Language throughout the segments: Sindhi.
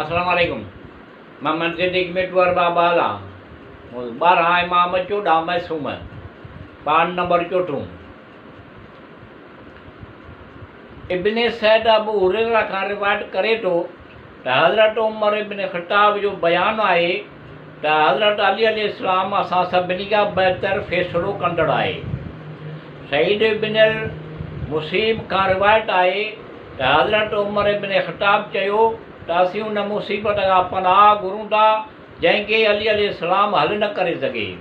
السلام عليڪم محمد صديق مٽو ارباب بالا 12 امام 14 معصوم پاڻ نمبر چوٿون ابن سعد ابو هريره کان روايت ڪري ٿو ته حضرت عمر ابن خطاب جو بيان آهي ته حضرت علي عليه السلام اسان سڀني کان بهتر فيصلو ڪندڙ آهي. سعيد ابن المسيب کان روايت آهي ته حضرت عمر ابن خطاب چيو ته اسين ان مصيبت کان پناهه گهرون ٿا جنهن کي علي عليه السلام حل نه ڪري سگهي.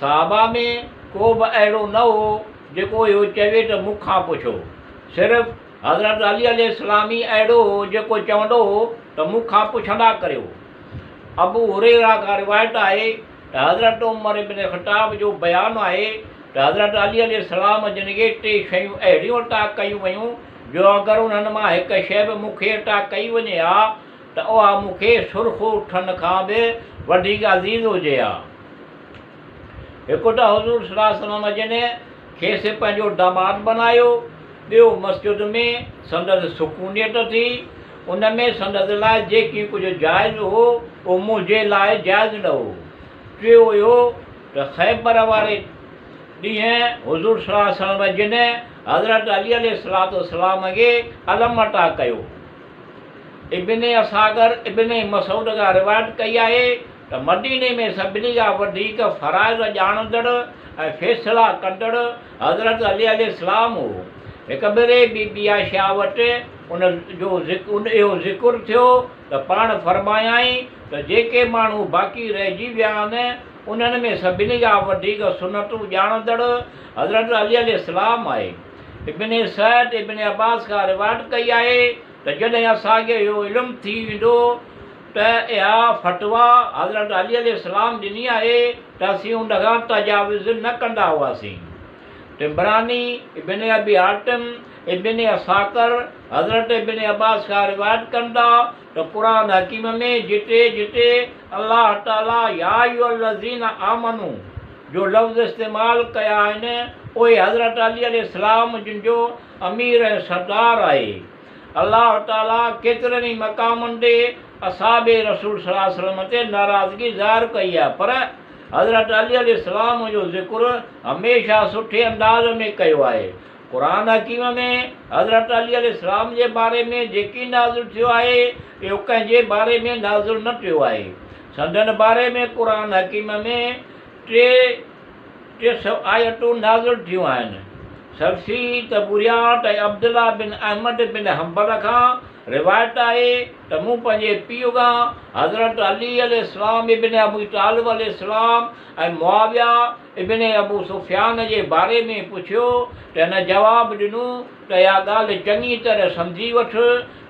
صحابه ۾ ڪو به اهڙو نه هو جيڪو اهو چوي ته مون کان پڇو. صرف حضرت علي عليه السلام ئي اهڙو هو جيڪو چوندو هو ته مون کان پڇندا ڪريو. ابو هريره کان روايت آهي ته حضرت عمر ابن خطاب جو بيان آهي ته حضرت علي عليه السلام جن کي ٽي شيون اهڙيون عطا ڪيون ويون جو اگر انهن مان هڪ شيء به مون کي عطا ڪئي وڃي ها ته اها مون کي سرخ اٺن کان به وڌيڪ عزيز هجي ها. هڪ ته حضور صلي الله عليه وسلم جن کيس پنهنجو داماد بنايو، ٻيو مسجد ۾ سندس سڪونيت ٿي، ان ۾ سندس لاء جيڪي ڪجهه جائز هو اهو منهنجي لاء جائز نه هو. ٽيو اهو ته خيبر واري ڏينهن حضور صلي الله عليه وسلم جن حضرت علي عليه الصلوة والسلام کي علم عطا ڪيو. ابن عساڪر ابن مسعود کان روايت ڪئي آهي ته مديني ۾ سڀني کان وڌيڪ فرائض ڄاڻندڙ ۽ فيصلا ڪندڙ حضرت علي عليه السلام هو. هڪ ڀيري بي بي عائشه وٽ ان جو اهو ذڪر ٿيو ته پاڻ فرمايائين ته جيڪي ماڻهو باقي رهجي ويا آهن انهن ۾ سڀني کان وڌيڪ سنتون ڄاڻندڙ حضرت علي عليه السلام آهي. ابن سعد ابن عباس کان روايت ڪئي آهي ته جڏهن اسان کي اهو علم ٿي ويندو ته اها فتويٰ حضرت علي عليه السلام ڏني آهي ته اسين ان کان تجاوز نه ڪندا هئاسين. طبراني، ابن ابي حاتم، ابن عساڪر، حضرت ابن عباس کان روايت ڪن ٿا ته قرآن حڪيم ۾ جتي جتي الله تعاليٰ يا ايها الذين آمنوا جو لفظ استعمال ڪيا آهن اهي حضرت علي عليه السلام جن جو امير ۽ سردار آهي. الله تعاليٰ ڪيترن ئي مقامن تي اصحاب رسول صلي الله عليه وسلم تي ناراضگي ظاهر ڪئي آهي پر حضرت علي عليه السلام جو ذڪر هميشه سٺي انداز ۾ ڪيو آهي. قرآن حڪيم ۾ حضرت علي عليه السلام جي باري ۾ جيڪي نازل ٿيو آهي اهو ڪنهن جي باري ۾ نازل نه ٿيو آهي. سندن باري ۾ قرآن حڪيم ۾ 300 آيتون نازل ٿيون آهن. سرسي، طبوريات ۽ عبدالله بن احمد بن حنبل کان روايت آهي ته مون پنهنجي پيء کان حضرت علي عليه السلام ابن ابي طالب عليه السلام ۽ معاويه ابن ابو سفيان جي باري ۾ پڇيو ته هن جواب ڏنو ته اها ڳالهه چڱي طرح سمجهي وٺ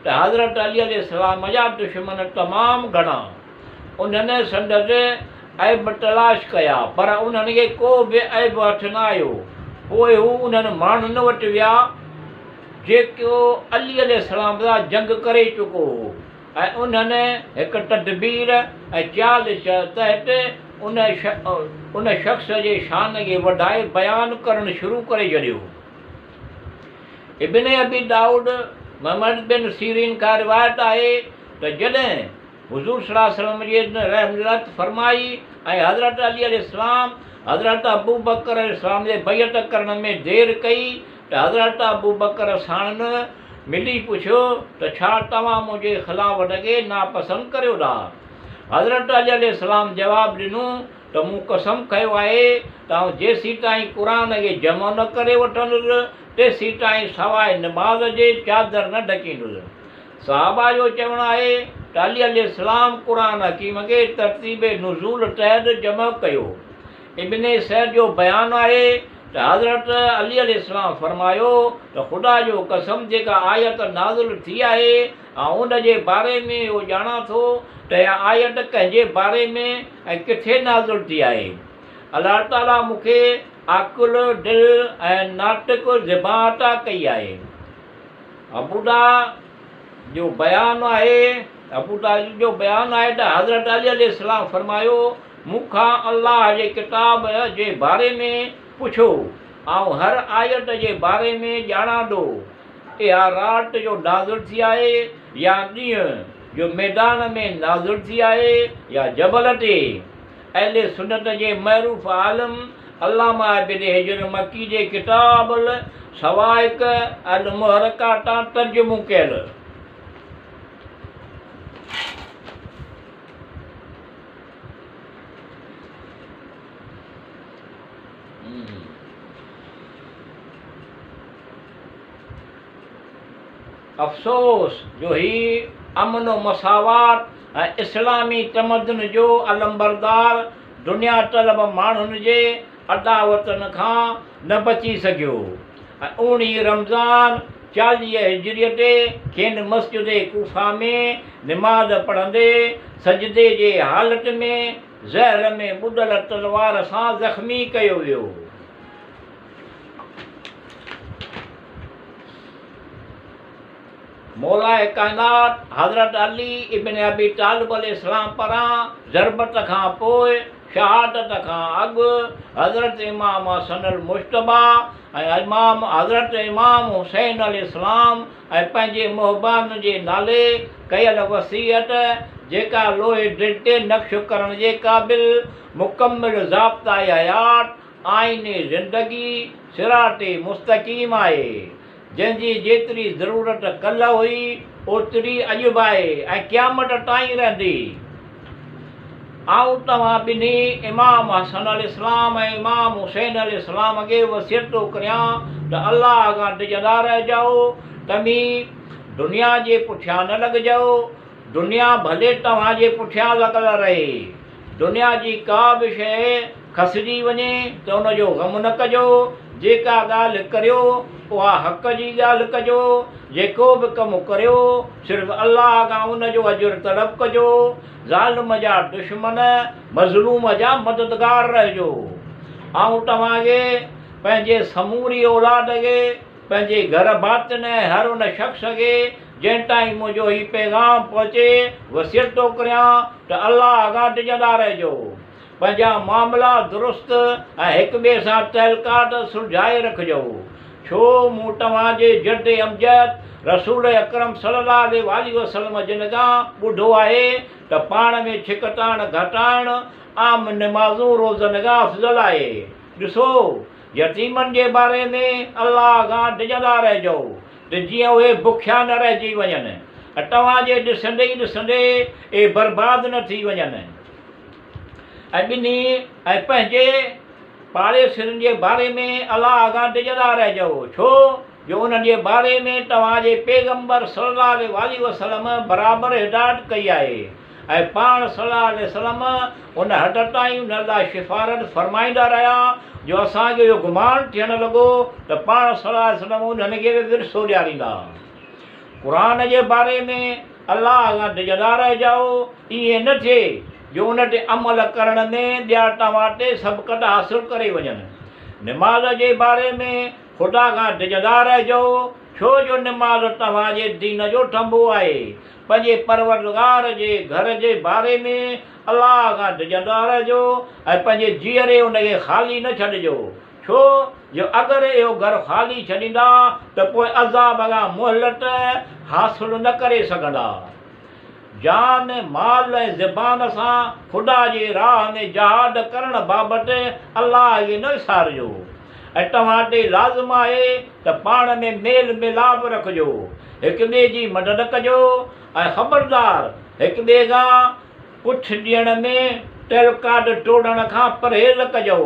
ته حضرت علي عليه السلام جا دشمن تمام گهڻا انهن سندس عيب تلاش ڪيا پر انهن کي ڪو به عيب هٿ نه آيو. پوء هو انهن ماڻهن وٽ ويا جيڪو علي عليه السلام سان جنگ ڪري چڪو هو ۽ انهن هڪ تدبير ۽ چال تحت ان شخص جي شان کي وڌائي بيان ڪرڻ شروع ڪري ڇڏيو. ابن ابي دائود محمد بن سيرين کان روايت آهي ته جڏهن حضور صلي الله عليه وسلم جن رحلت فرمائي ۽ حضرت علي عليه السلام حضرت ابوبڪر عليه السلام جي بيعت ڪرڻ ۾ دير ڪئي ته حضرت ابوبڪر ساڻن ملي پڇيو ته ڇا توهان منهنجي خلافت کي ناپسند ڪريو ٿا؟ حضرت علي عليه السلام جواب ڏنو ته مون قسم کنيو آهي ته آئون جيسيتائين قرآن کي جمع نه ڪري وٺندس تيسيتائين سواء نماز جي چادر نه ڍڪيندس. صحابه جو چوڻ آهي ته علي عليه السلام قرآن حڪيم کي ترتيب نزول تحت جمع ڪيو. ابن سعد جو بيان آهي ته حضرت علي عليه السلام فرمايو ته خدا جو قسم جيڪا آيت نازل ٿي آهي آئون ان جي باري ۾ اهو ڄاڻان ٿو ته اها آيت ڪنهن جي باري ۾ ۽ ڪٿي نازل ٿي آهي. الله تعاليٰ مون کي عاقل دل ۽ ناطق زبان عطا ڪئي آهي. ابودا جو بيان آهي، ابودا جو بيان آهي ته حضرت علي عليه السلام فرمايو، مون کان الله جي ڪتاب جي باري ۾ پڇو، آئون هر آيت جي باري ۾ ڄاڻان ٿو، اها رات جو نازل ٿي آهي يا ڏينهن جو ميدان ۾ نازل ٿي آهي يا جبل تي. اهل سنت جي معروف عالم علامه ابن حجر مڪي جي ڪتاب الصواعق المحرقه تان ترجمو ڪيل. افسوس جو هي امن و مساوات ۽ اسلامي تمدن جو علمبردار دنيا طلب ماڻهن جي عداوتن کان نه بچي سگهيو ۽ اوڻيهه رمضان 40 هجريء تي کين مسجد ڪوفه ۾ نماز پڙهندي سجدي جي حالت ۾ زهر ۾ ٻڏل تلوار سان زخمي ڪيو ويو. مولاء ڪائنات حضرت علي ابن ابي طالب عليه السلام پاران ضربت کان پوء شهادت کان اڳ حضرت امام حسن المجتبيٰ ۽ امام حضرت امام حسين عليه السلام ۽ پنهنجي محبان جي نالي ڪيل وصيت جيڪا لوح دل تي نقش ڪرڻ جي قابل مڪمل ضابطه حيات آئين زندگي صراط مستقيم آهي، جنهن جي جيتري ضرورت ڪلهه هئي، اوتري اڄ به آهي ۽ قيامت تائين رهندي. آئون توهان ٻنهي امام حسن عليه السلام ۽ امام حسين عليه السلام کي وصيت ٿو ڪريان ته الله کان ڊڄندا رهجو، توهين دنيا جي پٺيان نه لڳجو، دنيا ڀلي توهان جي پٺيان لڳل رهي، دنيا جي ڪا به شيء کسجي وڃي ته ان جو غم نه ڪجو، جيڪا ڳالهه ڪريو اها حق جي ڳالهه ڪجو، جيڪو به ڪم ڪريو صرف الله کان ان جو اجر طلب ڪجو، ظالم جا دشمن مظلوم جا مددگار رهجو. آئون توهان کي، پنهنجي سموري اولاد کي، پنهنجي گهر ڀاتين ۽ هر ان شخص کي جنهن تائين منهنجو هي پيغام پهچي وصيت ٿو ڪريان ته الله کان ڊڄندا رهجو. پنهنجا معاملا درست ۽ هڪ ٻئي سان تعلقات سلجهائي رکجو. ڇو مون توهان جي جد امجد رسول اڪرم صلي الله عليه واٰله وسلم جن کان ٻڌو آهي ته پاڻ ۾ ڇڪتاڻ گهٽائڻ عام نمازون روزن کان افضل آهي. ڏسو! يتيمن جي باري ۾ الله کان ڊڄندا رهجو ته جيئن اهي بکيا نه رهجي وڃن ۽ توهان جي ڏسندي ئي ڏسندي اهي برباد نه ٿي وڃن ۽ ٻنهي ۽ پنهنجي پاڙيسرين جي باري ۾ الله کان ڊڄندا رهجو ڇو جو انهن جي باري ۾ توهان جي پيغمبر صلي الله عليه واٰله وسلم برابر هدايت ڪئي آهي ۽ پاڻ صلي الله عليه وسلم ان حد تائين انهن لاء شفارت فرمائيندا رهيا جو اسان کي اهو گمان ٿيڻ لڳو ته پاڻ صلي الله عليه وسلم انهن کي به ورثو ڏياريندا. قرآن جي باري ۾ الله کان ڊڄندا رهجو، ائين نه ٿئي جو ان تي عمل ڪرڻ ۾ ٻيا توهان تي سبقت حاصل ڪري وڃن. نماز جي باري ۾ خدا کان ڊڄندا رهجو، ڇو جو نماز توهان جي دين جو ٿنڀو آهي. پنهنجي پروردگار جي گهر جي باري ۾ الله کان ڊڄندا رهجو ۽ پنهنجي جيئري ان کي خالي نه ڇڏجو، ڇو جو اگر اهو گهر خالي ڇڏيندا ته پوء عذاب کان مهلت حاصل نه ڪري سگهندا. جان، مال ۽ زبان سان خدا جي راهه ۾ جهاد ڪرڻ بابت الله کي نه وسارجو ۽ توهان تي لازم آهي ته پاڻ ۾ ميل ميلاپ رکجو، هڪ ٻئي جي مدد ڪجو ۽ خبردار هڪ ٻئي کان پٺ ڏيڻ ۾ تعلقات ٽوڙڻ کان پرهيز ڪجو.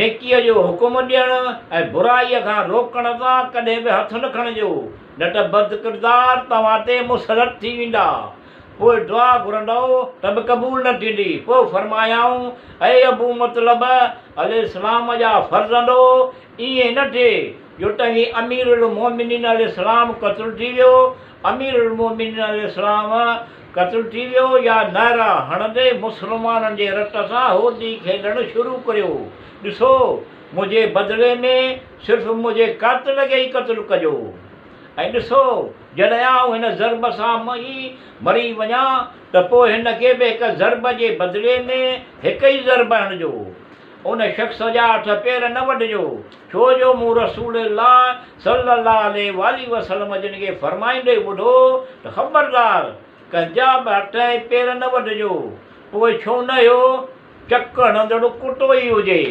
نيڪيء جو حڪم ڏيڻ ۽ برائيء کان روڪڻ تان ڪڏهن به هٿ نه کڻجو، نه ته بدڪردار توهان تي مسلط ٿي ويندا. پوء دعا گهرندؤ ته به قبول نه ٿيندي. پوء فرمايائون، اي ابو مطلب عليه السلام جا فرزندو! ائين نه ٿئي جو توهين امير المومنين عليه السلام قتل ٿي ويو، امير المومنين عليه السلام قتل ٿي ويو يا نعرا هڻندي مسلمانن جي رت سان هولي کيڏڻ شروع ڪريو. ڏسو! منهنجي بدلي ۾ صرف منهنجي قاتل کي ئي قتل ڪجو. ۽ ڏسو! جڏهن آئون هن ضرب سان ئي مري وڃان ته پوء هن کي به هڪ ضرب جي بدلي ۾ هڪ ئي ضرب هڻجو. ان شخص جا هٿ پير نه وڍجو، ڇو جو مون رسول الله صلّي الله عليه واٰله وسلّم جن کي فرمائيندي ٻڌو ته خبردار! ڪنهن جا به هٿ ۽ پير نه وڍجو، پوء ڇو نه اهو چڪ هڻندڙ ڪتو ئي هجي.